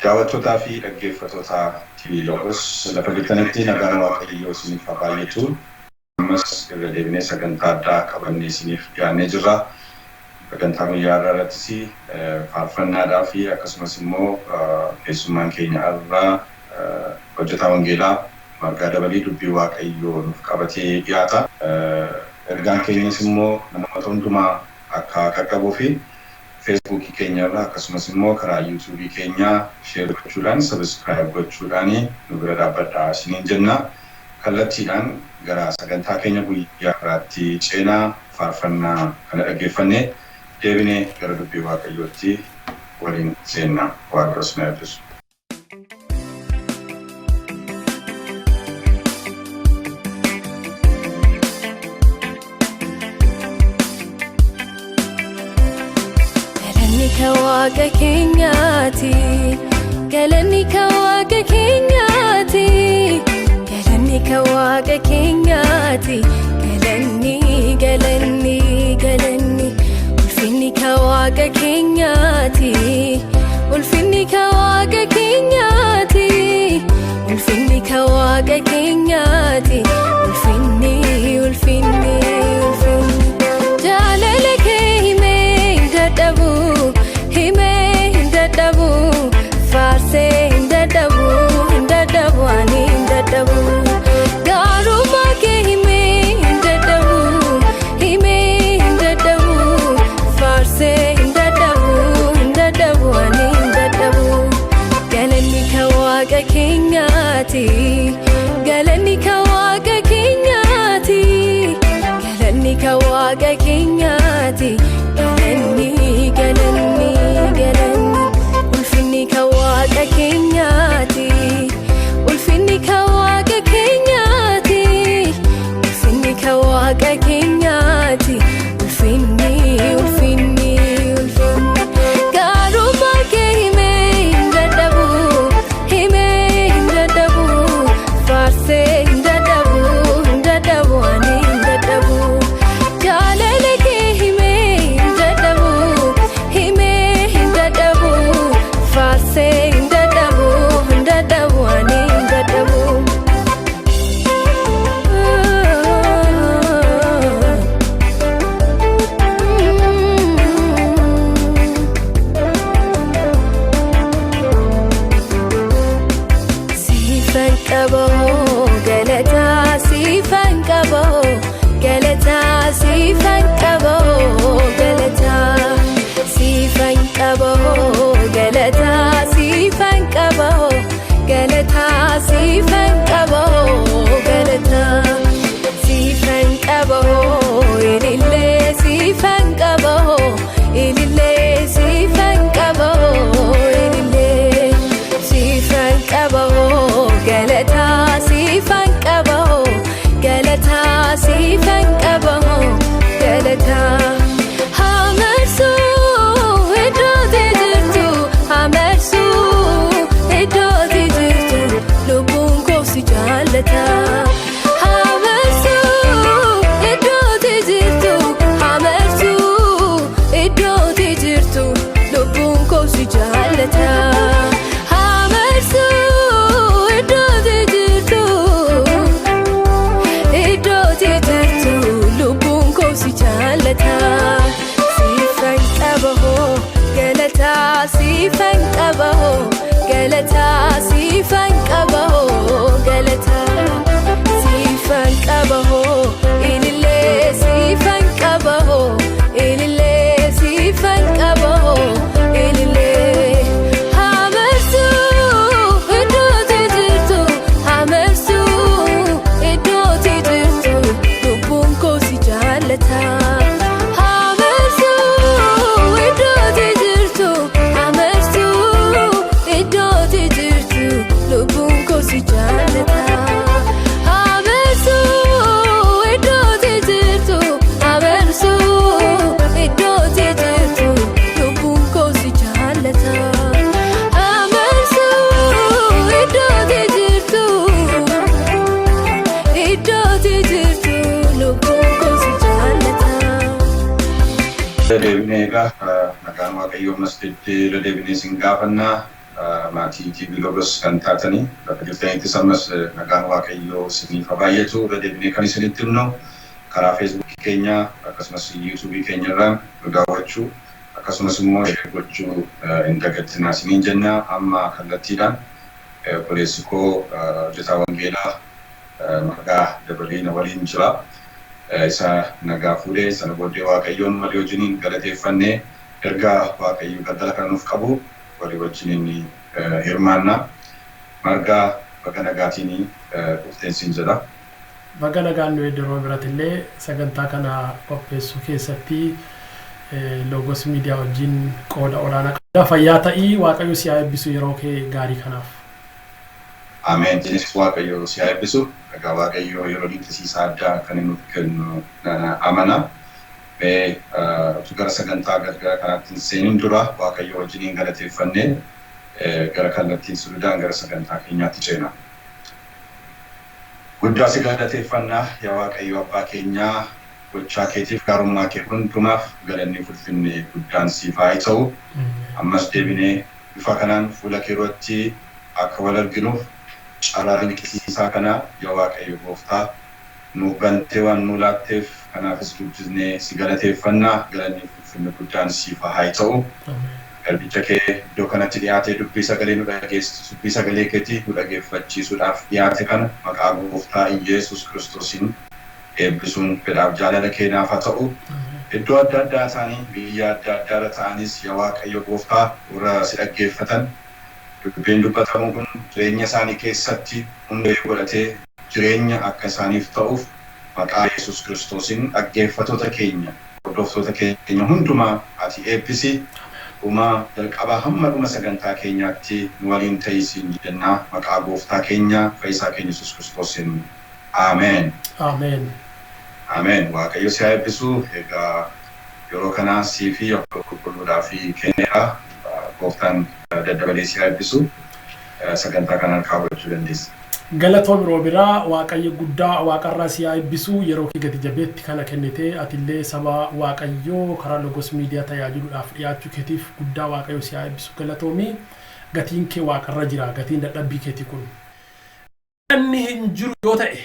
Daawwattootaa fi dhaggeeffattoota TV Logos lafa jirtanitti nagaan Waaqayyoo isiniif haa baay'atu. Ammas irra deebinee sagantaa addaa qabannee isiniif dhiyaannee jirra. Sagantaa guyyaa har'aa irrattis faarfannaadhaa fi akkasumas immoo keessummaan keenya har'aa hojjetaa wangeelaa Margaa Dabalii dubbii Waaqayyoo nuuf qabatee dhiyaata. Ergaan keenyas immoo namoota hundumaa akka qaqqabuu fi Feesbuukii keenya irra akkasumas immoo karaa Yuutuubii keenyaa share gochuudhaan subscribe gochuudhaan nu bira dhaabbadhaa isiniin jenna. Kallattiidhaan gara sagantaa keenya guyyaa har'aatti ceenaa faarfannaa kana dhaggeeffannee deebinee gara dubbii Waaqayyootti waliin seenna. Waaqayyo isin haa eebbisu. Galanni kan waaqa keenyaati. Galanni kan waaqa keenyaati. Galanni kan waaqa keenyaati. Galanni galanni galanni ulfinni kan waaqa keenyaati. Ulfinni kan waaqa keenyaati. Ulfinni kan waaqa keenyaati. Ulfinni ulfinni ulfinni. Jaalala kee himee hin dadhabu. Himee hin dadhabu. Faarsee hin dadhabu. Hin dadhabu ani hin dadhabu. Gaarummaa kee himee hin dadhabu. Himee hin dadhabu. Faarsee hin dadhabu. Hin dadhabu ani hin dadhabu. Galanni kan waaqa keenyaati. Galanni kan waaqa keenyaati. Galanni kan waaqa keenyaati. Galanni galanni galanni ulfinni kan waaqa keenyaati. Ulfinni kan waaqa keenyaati. Ulfinni kan waaqa keenyaati. Ulfinni ulfinni ulfinni gaarummaa kee himee hin dadhabu. Himee hin dadhabu. Faarsee hin dadhabu. Hin dadhabu ani hin dadhabu. Jaalala kee himee hin dadhabu. Himee hin dadhabu. Faarsee hin dadhabu. Hin dadhabu ani hin dadhabu. Siifan qaboo galataa siifan qaboo galataa siifan qaboo galataa siifan qaboo galataa siifan qaboo galataa siifan qaboo galataa siifan qaboo ilillee siifan qaboo ilillee siifan qaboo ilillee siifan qaboo galataa siifan qaboo galataa siifan qaboo galataa Hamarsuu iddootti jirtu hamarsuu iddootti jirtu lubbuun koo si jaallata. Hamarsuu iddootti jirtu hamarsuu iddootti jirtu lubbuun koo si jaallata. Hamarsuu iddootti jirtu iddootti jirtu lubbuun koo si jaallata. Siifan qaboo galataa siifan qaboo galataa siifan qaboo galataa siifan qaboo ilillee siifan qaboo ilillee siifan qaboo ilillee hamarsuu iddootti jirtu hamarsuu iddootti jirtu lubbuun koo si jaallata. Hamarsuu iddootti jirtu hamarsuu iddootti jirtu lubbuun koo si jaallata. Hamarsuu iddootti jirtu hamarsuu iddootti jirtu lubbuun koo si jaallata. Hamarsuu iddootti jirtu iddootti jirtu lubbuun koo si jaallata. Deebinee egaa nagaan Waaqayyoo ammas irra deebinee isin gaafannaa. Maatii TV Logos kan taatanii bakka jirtanittis ammas nagaan Waaqayyoo isiniif haa baay'atu. Irra deebinee kan isinitti himnu, karaa Feesbuukii keenya akkasumas Yuutuubii keenya irraa nu daawwachuu akkasumas immoo share gochuu hin dagatinaa isiniin jenna. Amma kallattiidhaan obboleessi koo hojjetaa wangeelaa Margaa Dabalii na waliin jira. Isa nagaa fuudhee sana booddee Waaqayyoon walii wajjiniin galateeffannee ergaa Waaqayyo galgala kana nuuf qabu walii wajjiniin hirmaanna. Margaa, baga nagaatiin dhufteen siin jedha. Baga nagaan nu eegde biratti sagantaa kana qopheessuu keessatti Logos Miidiyaa wajjin qooda olaanaa qabda. Fayyaa ta'ii, Waaqayyo si haa eebbisu yeroo kee gaarii kanaaf. Ameen. Isinis Waaqayyo si haa eebbisu. Egaa Waaqayyo yeroo dinqisiisaa addaa kan inni nuuf kennu amana. Mee utuu gara sagantaa galgala kanaatti hin seenin dura Waaqayyo wajjiniin galateeffannee gara kallattiin sududaan gara sagantaa keenyaatti ceena. Guddaa si galateeffannaa, yaa Waaqayyo Abbaa keenyaa, gochaa keetiif, gaarummaa kee hundumaaf galanni ulfinni guddaan siif haa ta'u. Ammas deebinee bifa kanaan fuula kee duratti akka wal arginuuf carraa dinqisiisaa kana, yaa Waaqayyo Gooftaa, nuuf bantee waan nuu laatteef, kanaafis guddisnee si galateeffannaa. Galanni ulfinni guddaan siif haa ta'u. Garbicha kee iddoo kanatti dhiyaatee dubbii sagalee nu dhageessisu, dubbii sagalee keetii nu dhageeffachiisuudhaaf dhiyaate kana maqaa Gooftaa Iyeesus Kiristoosiin eebbisuun fedhaaf jaalala keenaaf haa ta'u. Iddoo adda addaa ta'anii, biyya adda addaarra ta'anis, yaa Waaqayyo Gooftaa, warra si dhaggeeffatan dubbiin dubbatamu kun jireenya isaanii keessatti hundee godhatee jireenya akka isaaniif ta'uuf maqaa Yesuus Kiristoosiin dhaggeeffatoota keenya, hordoftoota keenya hundumaa ati eebbisi. Dhuma jalqabaa hamma dhuma sagantaa keenyaatti nu waliin ta'isiin jennaa, maqaa Gooftaa keenya, Fayyisaa keenya Yesuus Kiristoosiin. Ameen. Ameen. Ameen. Waaqayyo si haa eebbisu. Egaa yeroo kana sii fi Hafuura Qulqulluudhaa fi kenneera. Gooftaan daddabalee si haa eebbisu. Sagantaa kanaan kaawwachuu dandeessa. Galatoom Roobiraa, Waaqayyo guddaa waaqarraa si haa eebbisu. Yeroo kee gati jabeetti kana kennitee atillee saba Waaqayyoo karaa Logos Miidiyaa tajaajiluudhaaf dhiyaachuu keetiif guddaa Waaqayyo si haa eebbisu. Galatoomii, gatiin kee waaqarra jira, gatiin dadhabbii keetii kun. Inni hin jiru yoo ta'e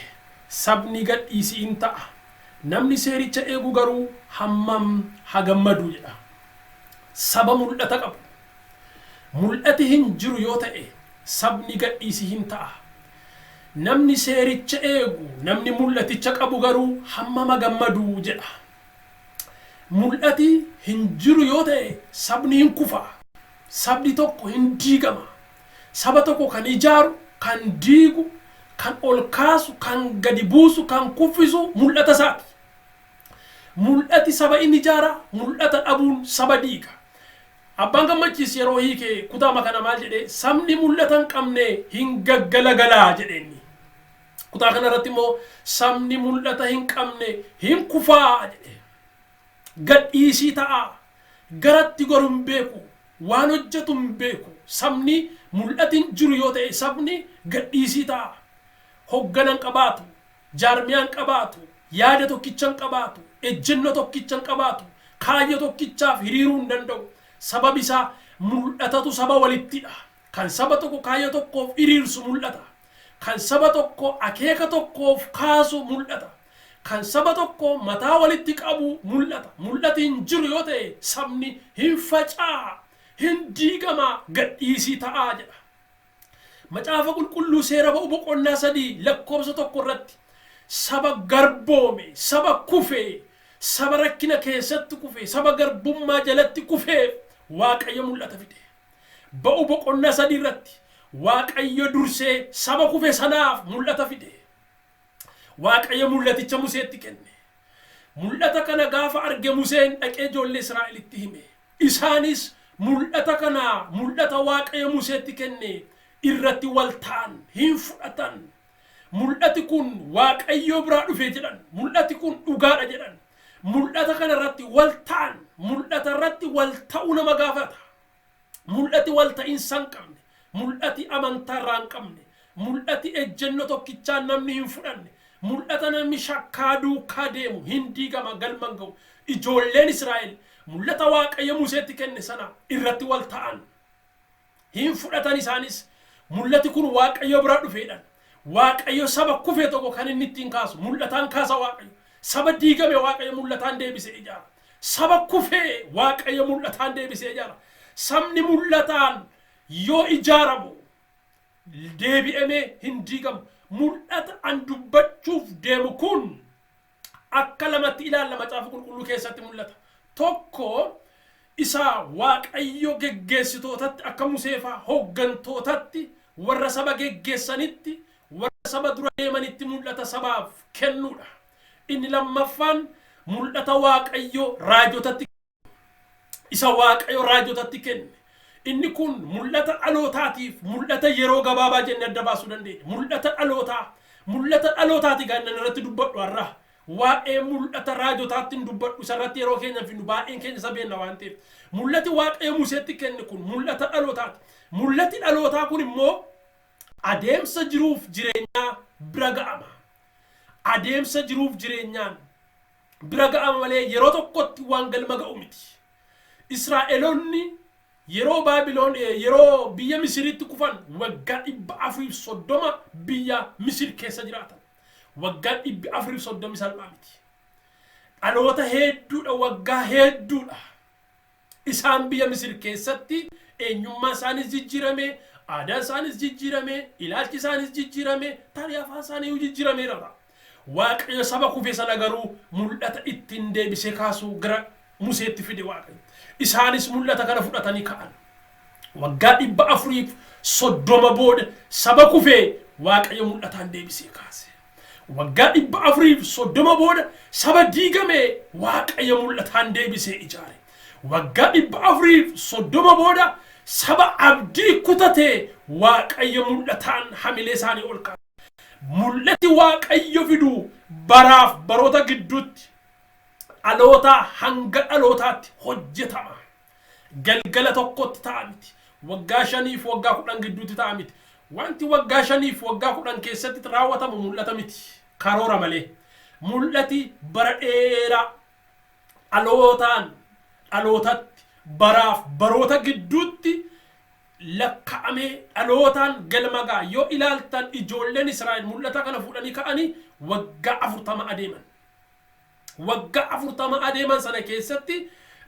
sabni gadhiisii in ta'a. Namni seericha eegu garuu hammam haa gammadu jedha. Saba mul'ata qabu. Mul'ati hin jiru yoo ta'e sabni gadhiisii hin ta'a. Namni seericha eegu, namni mul'aticha qabu garuu hammam haa gammadu jedha. Mul'ati hin jiru yoo ta'e sabni hin kufa. Sabni tokko hin diigama. Saba tokko kan ijaaru, kan diigu, kan ol kaasu, kan gadi buusu, kan kuffisu mul'ata isaati. Mul'ati saba inni ijaara, mul'ata dhabuun saba diiga. Abbaan Gammachiis yeroo hiike kutaama kana maal jedhee? Sabni mul'ata hin qabne hin gaggalagalaa jedheenni. Kutaa kana irratti immoo sabni mul'ata hin qabne hin kufaa jedhe. Gadhiisii ta'a. Garatti goru hin beeku. Waan hojjetu hin beeku. Sabni mul'ati hin jiru yoo ta'e sabni gadhiisii ta'a. Hoggana hin qabaatu. Jaarmiyaa hin qabaatu. Yaada tokkicha hin qabaatu. Ejjennoo tokkicha hin qabaatu. Kaayyoo tokkichaaf hiriiruu hin danda'u. Sababi isaa mul'atatu saba walittidha. Kan saba tokko kaayyoo tokkoof hiriirsu mul'ata. Kan saba tokko akeeka tokkoof kaasu mul'ata. Kan saba tokko mataa walitti qabu mul'ata. Mul'ati hin jiru yoo ta'e sabni hin faca'a, hin diigama, gadhiisii ta'aa jedha. Macaafa Qulqulluu Seera Ba'u boqonnaa 3 lakkoofsa 1 irratti saba garboome, saba kufe, saba rakkina keessatti kufe, saba garbummaa jalatti kufeef Waaqayyo mul'ata fide. Ba'u boqonnaa 3 irratti Waaqayyo dursee saba kufe sanaaf mul'ata fide. Waaqayyo mul'aticha Museetti kenne. Mul'ata kana gaafa arge Museen dhaqee ijoollee Israa'elitti hime. Isaanis mul'ata kana, mul'ata Waaqayyo Museetti kenne irratti wal ta'an, hin fudhatan. Mul'ati kun Waaqayyo biraa dhufe jedhan. Mul'ati kun dhugaadha jedhan. Mul'ata kana irratti wal ta'an, mul'ata irratti wal ta'uu nama gaafata. Mul'ati wal ta'iinsa hin qabne, mul'ati amantaa irraa hin qabne, mul'ati ejjennoo tokkichaan namni hin fudhanne, mul'ata namni shakkaa duukaa deemu hin diigama, galma hin ga'u. Ijoolleen Israa'el mul'ata Waaqayyo Museetti kenne sana irratti wal ta'an. Hin fudhatan isaanis. Mul'ati kun Waaqayyo biraa dhufeedhaan. Waaqayyo saba kufe tokko kan inni ittiin kaasu mul'ataan kaasa Waaqayyo. Saba diigame Waaqayyo mul'ataan deebisee ijaara. Saba kufee Waaqayyo mul'ataan deebisee ijaara. Sabni mul'ataan yoo ijaaramu deebi'amee hin diigamu. Mul'ata an dubbachuuf deemu kun akka lamatti ilaalla macaafa qulqulluu keessatti mul'ata. Tokko isa Waaqayyo geggeessitootatti akka Museefaa hooggantootatti warra saba geggeessanitti warra saba dura deemanitti mul'ata sabaaf kennuudha. Inni lammaffaan mul'ata Waaqayyo raajotatti isa Waaqayyo raajotatti kenne. Inni kun mul'ata dhalootaatiif mul'ata yeroo gabaabaa jennee adda baasuu dandeenya. Mul'ata dhalootaa. Mul'ata dhalootaati gaan irratti dubbadhu har'a. Waa'ee mul'ata raajotaatti hin dubbadhu isarratti yeroo keenya hin finnu baay'een keenya isa beekna waan ta'eef. Mul'ati Waaqayyo Museetti kenne kun mul'ata dhalootaati. Mul'ati dhalootaa kun immoo adeemsa jiruuf jireenyaa bira ga'ama. Adeemsa jiruuf jireenyaan bira ga'ama malee yeroo tokkotti waan galma ga'u miti. Israa'eloonni yeroo Baabiloon yeroo biyya Misiritti kufan waggaa 430 biyya Misir keessa jiraatan. Waggaa 430 salphaa miti. Dhaloota hedduudha waggaa hedduudha. Isaan biyya Misir keessatti eenyummaa isaanis jijjiirame, aadaan isaanis jijjiirame, ilaalchi isaanis jijjiirame, tarii afaan isaanii jijjiirameera. Waaqayyo saba kufe sana garuu mul'ata ittiin deebisee kaasuu gara Museetti fide Waaqayyo. Isaanis mul'ata kana fudhatanii ka'an. Waggaa 430 booda saba kufee Waaqayyo mul'ataan deebisee kaase. Waggaa 430 booda saba diigame Waaqayyo mul'ataan deebisee ijaare. Waggaa 430 booda saba abdii kutatee Waaqayyo mul'ataan hamilee isaanii ol kaase. Mul'ati Waaqayyo fidu baraaf baroota gidduutti dhalootaa hanga dhalootaatti hojjetama. Galgala tokkotti ta'a miti. Waggaa 5f waggaa 10 gidduutti ta'a miti. Wanti waggaa 5f waggaa 10 keessatti raawwatamu mul'ata miti. Karoora malee. Mul'ati bara dheeraa dhalootaan dhalootatti baraaf baroota gidduutti lakkaa'amee dhalootaan galma ga'a. Yoo ilaaltan ijoolleen Israa'el mul'ata kana fuudhanii ka'anii waggaa 40 adeeman. Waggaa 40 adeeman sana keessatti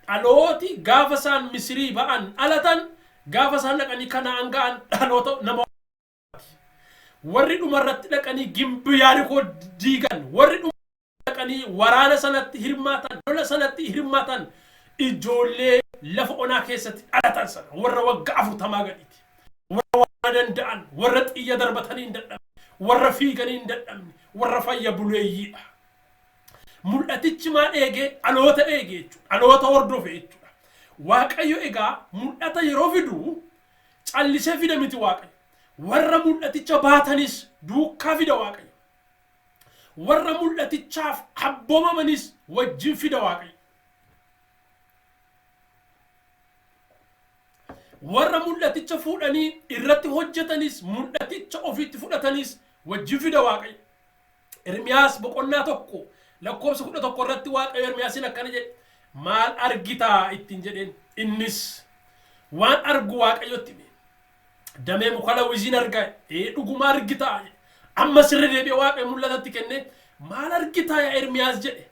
dhalooti gaafa isaan Misirii ba'an dhalatan gaafa isaan dhaqanii Kana'aan ga'an dhaloota nama warri dhumarratti dhaqanii gimbii Yaarikoo diigan warri dhaqanii waraana sanatti hirmaatan lola sanatti hirmaatan ijoollee lafa onaa keessatti dhalatan sana warra waggaa 40 gadiiti. Warra waraana danda'an warra xiyya darbatanii hin dadhabne warra fiiganii hin dadhabne warra fayya buleeyyiidha. Mul'atichi maal eegee dhaloota eegee jechuudha. Dhaloota hordofe jechuudha. Waaqayyo egaa mul'ata yeroo fidu callisee fida miti Waaqayyo. Warra mul'aticha baatanis duukaa fida Waaqayyo. Warra mul'atichaaf abboomamanis wajjin fida Waaqayyo. Warra mul'aticha fuudhanii irratti hojjetanis mul'aticha ofiitti fudhatanis wajjin fida Waaqayyo. Ermiyaas boqonnaa 1 lakkoofsa 11 irratti Waaqayyo Ermiyaasiin akkana jedhe maal argitaa ittiin jedheen innis waan argu Waaqayyotti hime. Damee muka lawiziin argaa ee dhuguma argitaa jedhe. Ammas irra deebi'ee Waaqayyo mul'atatti kenne maal argitaa yaa Ermiyaas jedhe.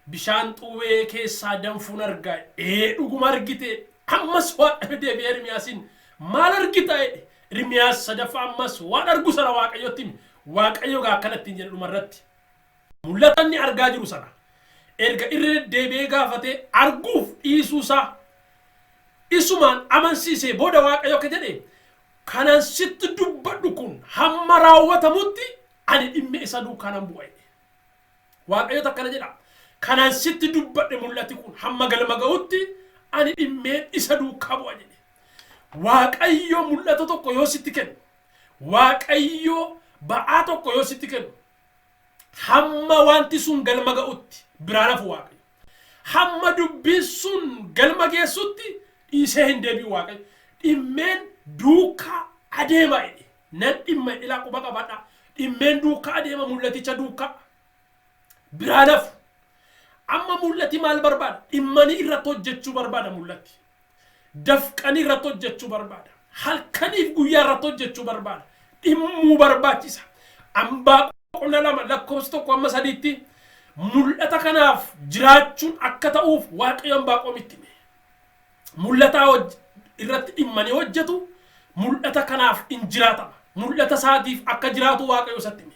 Bishaan xuwwee keessaa danfuun argaa ee dhuguma argite. Ammas Waaqayyo deebi'ee Ermiyaasiin maal argitaa jedhe. Ermiyaas sadaffaa ammas waan argu sana Waaqayyotti hime. Waaqayyo egaa akkana ittiin jedhe dhumarratti. Mul'ata inni argaa jiru sana erga irra deddeebi'ee gaafatee arguuf dhiisuu isaa isumaan amansiisee booda Waaqayyo akka jedhe kanan sitti dubbadhu kun hamma raawwatamutti ani dhimma isa duukaa nan bu'a jedhe. Waaqayyotu akkana jedha kanan sitti dubbadhe mul'ati kun hamma galma ga'utti ani dhimmeen isa duukaa bu'a jedhe. Waaqayyo mul'ata tokko yoo sitti kennu Waaqayyo ba'aa tokko yoo sitti kennu hamma wanti sun galma ga'utti biraan hafu Waaqayyo. Hamma dubbiin sun galma geessutti dhiisee hin deebi'u Waaqayyo. Dhimmeen duukaa adeema jedhe. Nan dhimma jedhe ilaa quba qabadhaa. Dhimmeen duukaa adeema mul'aticha duukaa. Biraan hafu. Amma mul'ati maal barbaada? Dhimmanii irratti hojjechuu barbaada mul'ati. Dafqanii irratti hojjechuu barbaada. Halkaniif guyyaa irratti hojjechuu barbaada. Dhimmuu barbaachisa. Anbaaqom boqonnaa 2 lakkoofsa 1 hamma 3tti mul'ata kanaaf jiraachuun akka ta'uuf Waaqayyo Anbaaqomitti hime. Mul'ataa irratti dhimmanii hojjetu, mul'ata kanaaf in jiraatama. Mul'ata isaatiif akka jiraatu Waaqayyo isatti hime.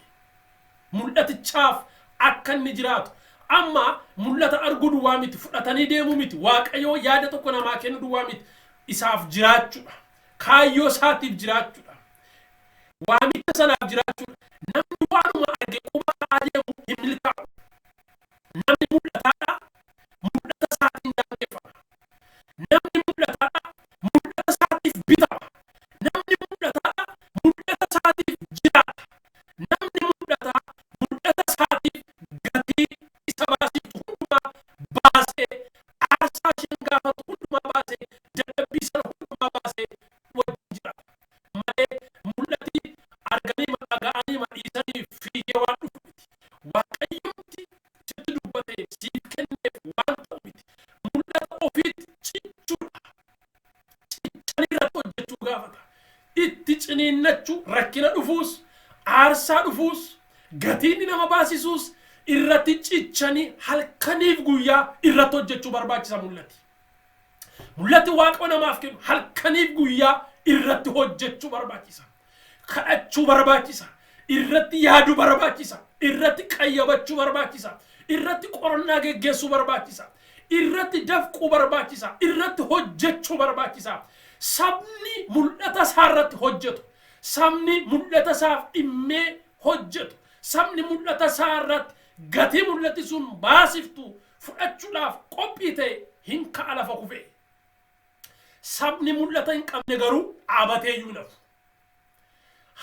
Mul'atichaaf akka inni jiraatu. Amma mul'ata arguu duwwaa miti, fudhatanii deemuu miti, Waaqayyo yaada tokko namaa kennuu duwwaa miti, isaaf jiraachuudha. Kaayyoo isaatiif jiraachuudha. Waamicha sanaaf jiraachuudha. Namni waanuma arge quba ka'aa deemu hin milkaa'u. Namni mul'ataadha, mul'ata isaatiin daangeffama. Namni mul'ataadha, mul'ata isaatiif bitama. Namni mul'ataadha, mul'ata isaatiif jiraata. Namni mul'ataa mul'ata isaatiif gatii isa baasiftu hundumaa baasee, aarsaa isheen gaafatu hundumaa baasee, dadhabbii sana hundumaa baasee wajjin jiraata. Malee mul'ati arganii ma dhaga'anii ma dhiisanii fiigee waan dhufu miti. Waaqayyomti sitti dubbatee siif kenneef waan ta'u miti. Mul'ata ofiitti cichuudha. Cichanii irratti hojjechuu gaafata. Itti ciniinnachuu, rakkina dhufuus, aarsaa dhufuus, gatii inni nama baasisuus irratti cichanii halkaniif guyyaa irratti hojjechuu barbaachisa mul'ati. Mul'ati Waaqayyo namaaf kennu halkaniif guyyaa irratti hojjechuu barbaachisa. Kadhachuu barbaachisa. Irratti yaaduu barbaachisa. Irratti qayyabachuu barbaachisa. Irratti qorannaa geggeessuu barbaachisa. Irratti dafquu barbaachisa. Irratti hojjechuu barbaachisa. Sabni mul'ata isaa irratti hojjetu. Sabni mul'ata isaaf dhimmee hojjetu. Sabni mul'ata isaa irratti gatii mul'ati sun baasiftu fudhachuudhaaf qophii ta'e hin ka'a lafa kufee. Sabni mul'ata hin qabne garuu dhaabatee iyyuu hin hafu.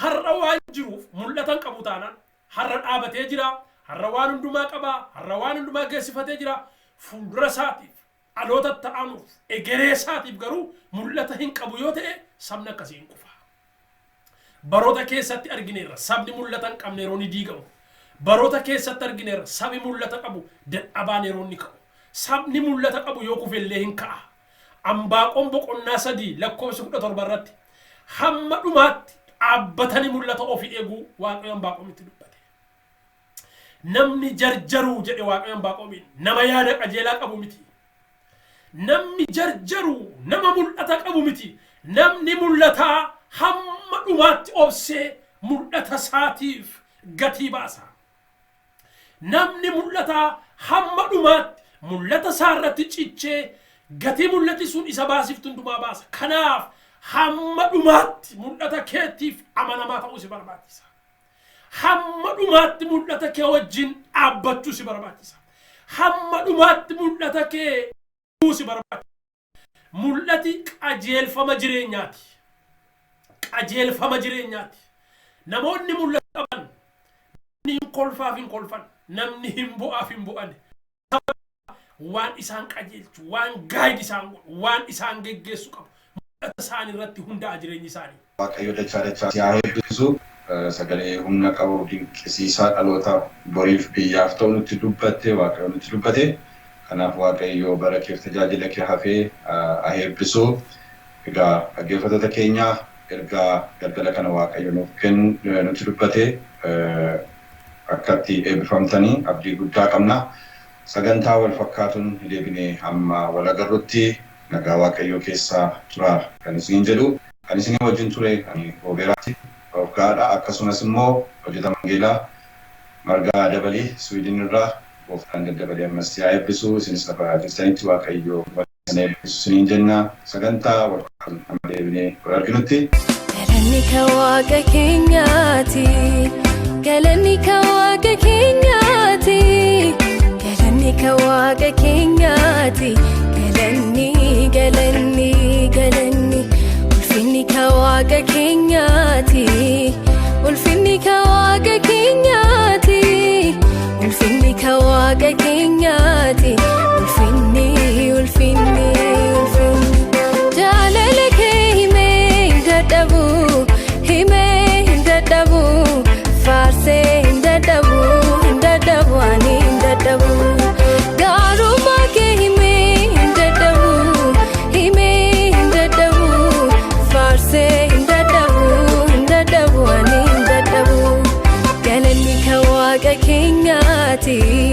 Har'a waan jiruuf mul'ata hin qabu taanaan har'a dhaabatee jira, har'a waan hundumaa qaba, har'a waan hundumaa geessifatee jira. Fuuldura isaatiif, dhaloota itti aanuuf, egeree isaatiif garuu mul'ata hin qabu yoo ta'e sabni akkasii hin kufa. Baroota keessatti argineerra sabni mul'ata hin qabne yeroo inni diigamu. Baroota keessatti argineerra sabi mul'ata qabu dadhabaan yeroo inni ka'u. Sabni mul'ata qabu yoo kufe illee hin ka'a. Anbaaqom boqonnaa 3 lakkoofsa 17 irratti hamma dhumaatti dhaabbatanii mul'ata ofii eeguu Waaqayyo Anbaaqomitti dubbate. Namni jarjaruu jedhe Waaqayyo Anbaaqomiin nama yaada qajeelaa qabu miti. Namni jarjaru nama mul'ata qabu miti. Namni mul'ataa hamma dhumaatti obsee mul'ata isaatiif gatii baasa. Namni mul'ataa hamma dhumaatti mul'ata isaa irratti cichee gatii mul'ati sun isa baasiftu hundumaa baasa. Kanaaf hamma dhumaatti mul'ata keetiif amanamaa ta'uu si barbaachisa. Hamma dhumaatti mul'ata kee wajjin dhaabbachuu si barbaachisa. Hamma dhumaatti mul'ata kee eeguu si barbaachisa. Mul'ati qajeelfama jireenyaati. Qajeelfama jireenyaati. Namoonni mul'ata qaban namni hin kolfaaf hin kolfan, namni hin bo'aaf hin bo'an. Waan isaan qajeelchu, waan gaayid isaan godhu, waan isaan geggeessu qabu. Mul'ata isaanii irratti hundaa'a jireenyi isaanii. Waaqayyo dachaa dachaa si haa eebbisu. Sagalee humna qabu dinqisiisaa dhaloota boriif biyyaaf ta'u nutti dubbatte Waaqayyo nutti dubbate. Kanaaf Waaqayyo bara keef tajaajila kee hafee haa eebbisu. Egaa dhaggeeffattoota keenya ergaa galgala kana Waaqayyo nuuf kennu nutti dubbate akkatti eebbifamtanii abdii guddaa qabna. Sagantaa wal fakkaatuun deebinee hamma wal agarrutti nagaa Waaqayyoo keessa turaa kan isiniin jedhu. Kan isinii wajjin ture ani Roobeeraati of gahaadha. Akkasumas immoo hojjetaa wangeelaa Margaa Dabalii Suwiidin irraa gooftaan daddabalee ammas si haa eebbisu. Isinis lafa jirtanitti Waaqayyo isin eebbisu isiniin jenna. Sagantaa wal fakkaatuun hamma deebinee wal arginutti. Galanni kan waaqa keenyaati. Galanni kan waaqa keenyaati. Galanni kan waaqa keenyaati. Galanni galanni galanni. Ulfinni kan waaqa keenyaati. Ulfinni kan waaqa keenyaati. Ulfinni kan waaqa keenyaati. Ulfinni ulfinni ulfinni. Jaalala kee himee hin dadhabu. Himee hin dadhabu. Faarsee hin dadhabu. Hin dadhabu ani hin dadhabu. Gaarummaa kee himee hin dadhabu. Himee hin dadhabu. Faarsee miti.